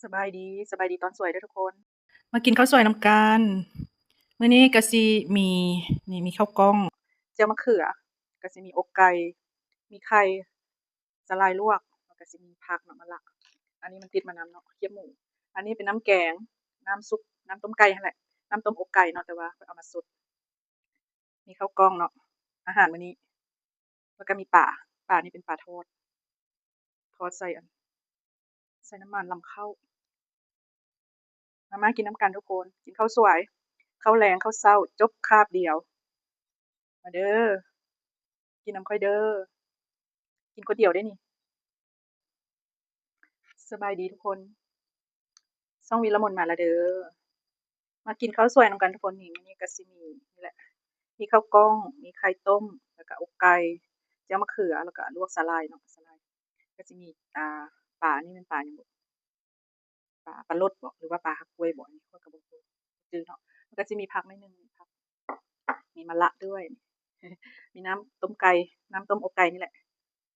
ສະບາຍດີ ສະບາຍດີຕອນສວຍເດີທຸກຄົນ ມາກິນເຂົ້າສວຍນຳກັນ. ມື້ນີ້ກະຊິມີ ນີ້ ມີເຂົ້າກ້ອງ ແຈ່ວມະເຂືອ ກະຊິມີອົກໄກ່ ມີໄຂ່ ສາຫຼ່າຍລວກ ແລ້ວກະຊິມີຜັກເນາະ ມະລະ ອັນນີ້ມັນຕິດມານຳເນາະ ຄຽບໝູ. ອັນນີ້ເປັນນ້ຳແກງ ນ້ຳຊຸບ ນ້ຳຕົ້ມໄກ່ຫັ້ນແຫຼະ ນ້ຳຕົ້ມອົກໄກ່ເນາະ ແຕ່ວ່າຂ້ອຍເອົາມາສົດ. ມີເຂົ້າກ້ອງເນາະ ອາຫານມື້ນີ້ ແລ້ວກະມີປາ ປານີ້ເປັນປາທອດ ທອດໃສ່ອັນ ໃສ່ນ້ຳມັນລຳເຂົ້າ. ມາ ມາກິນນຳກັນທຸກຄົນ ກິນເຂົ້າສວຍ ເຂົ້າແລງ ເຂົ້າເຊົ້າ ຈົບຄາບດຽວ. ມາເດີ ກິນນຳຂ້ອຍເດີ ກິນຄົນດຽວເດ້ນີ້. ສະບາຍດີທຸກຄົນ ຊ່ອງວິລະມົນມາລະເດີ ມາກິນເຂົ້າສວຍນຳກັນທຸກຄົນ. ນີ້ ມື້ນີ້ກະຊິມີນີ້ແຫຼະ ມີເຂົ້າກ້ອງ ມີໄຂ່ຕົ້ມ ແລ້ວກະອົກໄກ່ ແຈ່ວມະເຂືອ ແລ້ວກະລວກສາຫຼ່າຍເນາະ ສາຫຼ່າຍ ກະຊິມີ ອ່າ ປາ ນີ້ແມ່ນປາຫຍັງບຸ ປາ ປາລົດບໍ ຫຼືວ່າປາຮັກກ້ວຍບໍ ອັນນີ້ຂ້ອຍກະບໍ່ຮູ້ຈື່ເນາະ. ແລ້ວກະຊິມີຜັກໜ້ອຍໜຶ່ງ ມີຜັກ ມີມະລະດ້ວຍ ມີນ້ຳຕົ້ມໄກ່ ນ້ຳຕົ້ມອົກໄກ່ນີ້ແຫຼະ.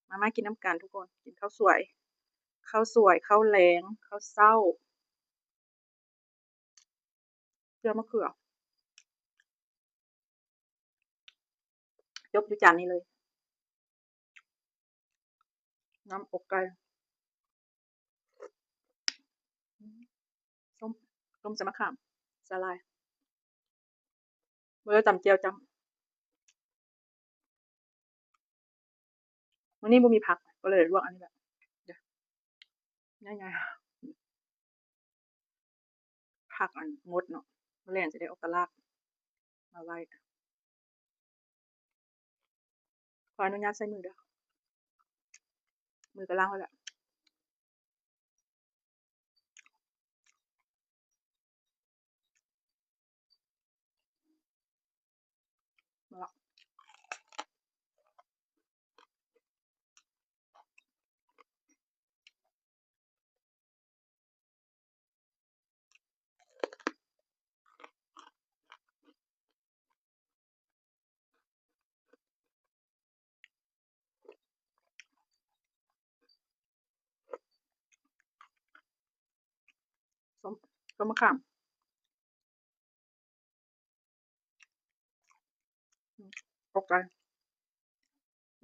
ມາ ມາກິນນຳກັນທຸກຄົນ ກິນເຂົ້າສວຍ ເຂົ້າສວຍ ເຂົ້າແລງ ເຂົ້າເຊົ້າ ແຈ່ວມະເຂືອ ຈົບຢູ່ຈານນີ້ເລີຍ. ນ້ຳອົກໄກ່ ອືມ ສົ້ມ ຕົ້ມໃສ່ມະຂາມ ສາຫຼ່າຍ ບໍ່ໄດ້ຕຳແຈ່ວຈ້ຳ. ມື້ນີ້ບໍ່ມີຜັກ ກໍເລີຍລວກອັນນີ້ແຫຼະ ງ່າຍໆ ຜັກອັນໝົດເນາະ ມື້ແລງຊິໄດ້ອອກຕະຫຼາດມາໄວ້. ຂໍອະນຸຍາດໃສ່ມືເດີ ມືກະລ້າງແລ້ວແຫຼະ. ສົ້ມ ຕົ້ມມະຂາມ ອືມ ອົກໄກ່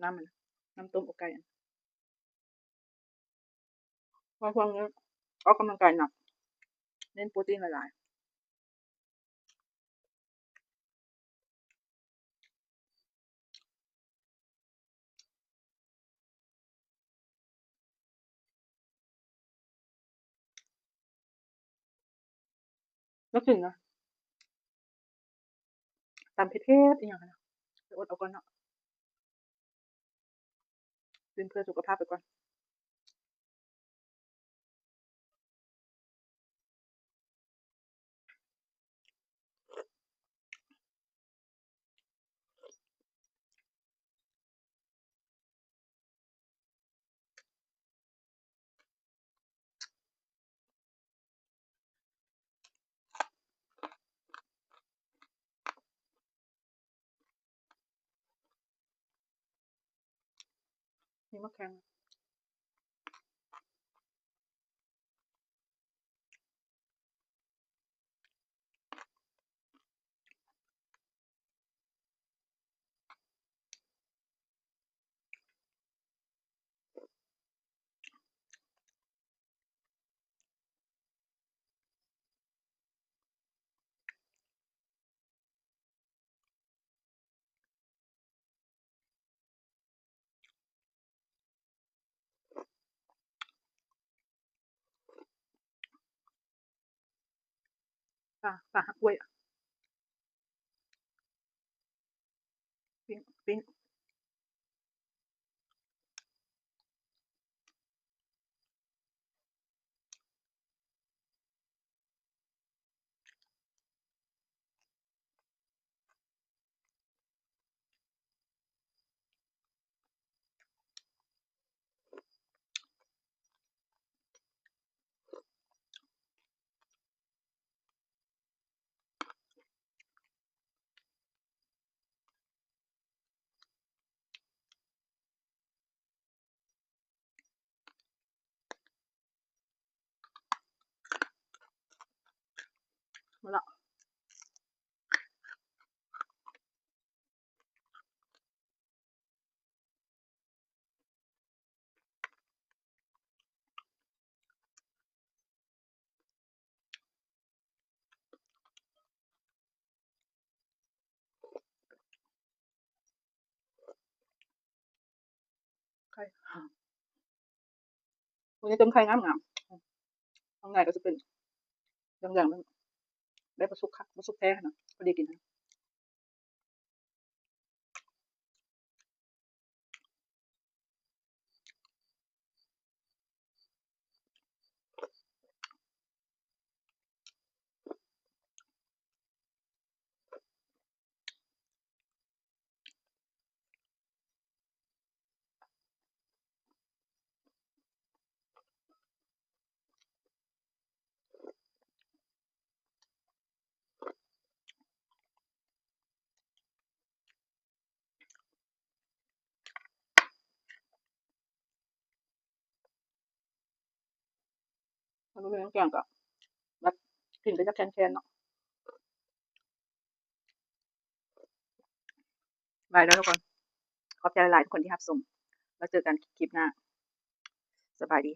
ນ້ຳມັນ ນ້ຳຕົ້ມອົກໄກ່. ເພາະວ່າຊ່ວງນີ້ອອກກຳລັງກາຍໜັກ ເນັ້ນໂປຣຕີນຫຼາຍໆ. ບໍ່ກິນນະ ຕຳເຜັດໆ ອີ່ຫຍັງຫັ້ນນະ ໄປອົດເອົາກ່ອນເນາະ ກິນເພື່ອສຸຂະພາບໄປກ່ອນ. ມີໝາກແຄງ. ປາ ປາຮັກກ້ວຍ ປີ້ງ ປີ້ງ. ເ ໝົດລະ. ໄຂ່ ໂອ້ຍ ຕົ້ມໄຂ່ງາມໆ ຂ້າງໃນກໍຈະເປັນແດງໆ ແບບບໍ່ສຸກຄັກ ບໍ່ສຸກແທ້ຫັ້ນນະ ພໍດີກິນ. ມັນບໍ່ມີນ້ຳແກງກໍແບບກິນໄປຈາກແຄນໆເນາະ. ບາຍເດີທຸກຄົນ ຂອບໃຈຫຼາຍໆທຸກຄົນທີ່ຮັບຊົມ ແລ້ວເຈີກັນຄລິບໜ້າ ສະບາຍດີ.